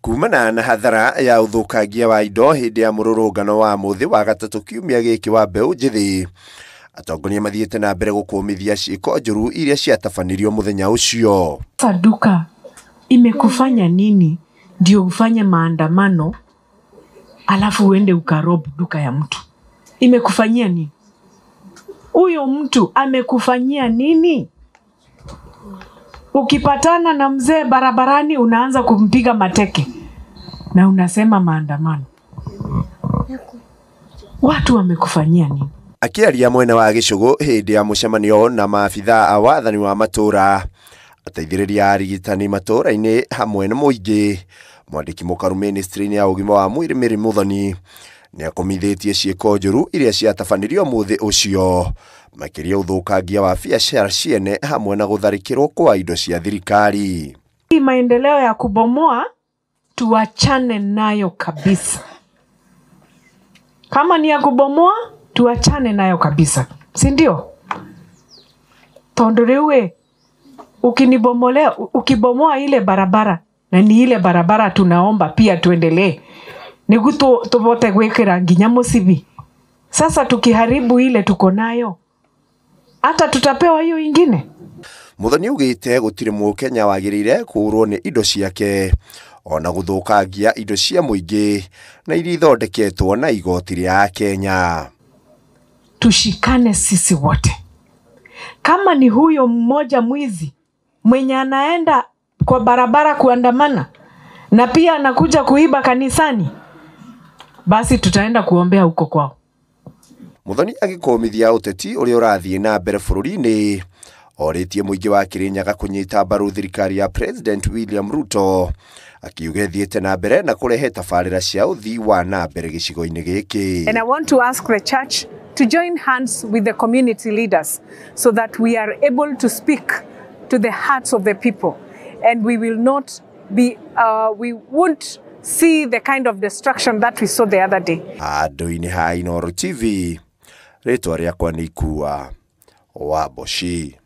Kumana na hathara ya ũthũkangia wa indo hĩndĩ ya mũrũrũngano wa mũthĩ wa gatatũ kiumia gĩkĩ wa mbeũ njĩthĩ, atongoria mathiĩte na mbere gũkũmithia ciĩko njũru iria ciatabanirio mũthenya ũcio. Sasa duka imekufanya nini ndio ufanye maandamano alafu uende ukarob duka ya mtu? Imekufanyia nini? Huyo mtu amekufanyia nini? Ukipatana na mzee barabarani unaanza kumpiga mateke na unasema maandamano. Watu wamekufanyia nini? Akĩaria mwena wa gĩcũgũ hĩndĩ ya mũcemanio na maabithaa a wathani wa matũra, ateithĩrĩria a arigitani matũra-inĩ hamwe na mũingĩ, mwandĩki mũkaru ministry-inĩ ya ũgima wa mwĩrĩ Mary Muthoni nĩakomithĩtie ciĩko njũru iria ciatabanirio mũthĩ ũcio, makĩria ũthũkangia wa biacara ciene hamwe na gũtharĩkĩrwo kwa indo cia thirikari. Hii maendeleo ya kubomoa tuachane nayo kabisa. Kama ni ya kubomoa tuachane nayo kabisa, si ndio? Tondu riu ukinibomolea, ukibomoa ile barabara, na ni ile barabara tunaomba pia tuendelee nigu tuvote gwikira nginya musibi. Sasa tukiharibu ile tuko nayo, hata tutapewa hiyo ingine. Muthoni augite gutiri Mũkenya wagĩrĩire kũũrwo nĩ indo ciake ona gũthũkangia indo cia mũingĩ na iria ithondeketwo na igoti rĩa Kenya. Tushikane sisi wote. Kama ni huyo mmoja mwizi mwenye anaenda kwa barabara kuandamana na pia anakuja kuiba kanisani, basi tutaenda kuombea huko kwao. Muthoni agĩkũmithia ũteti ũrĩa ũrathiĩ na mbere bũrũri-inĩ, orĩtie mũingĩ wa Kĩrĩnyaga kũnyita mbaru thirikari ya President William Ruto, akiuga ĩthiĩte na mbere na kũrehe tabarĩra cia ũthii wa na mbere gĩcigo-inĩ gĩkĩ. And I want to ask the church to join hands with the community leaders so that we are able to speak to the hearts of the people, and we will not be, we won't see the kind of destruction that we saw the other day. Handũ-inĩ ha Inooro TV, rĩtwa rĩakwa nĩ Ikua wa Mboci.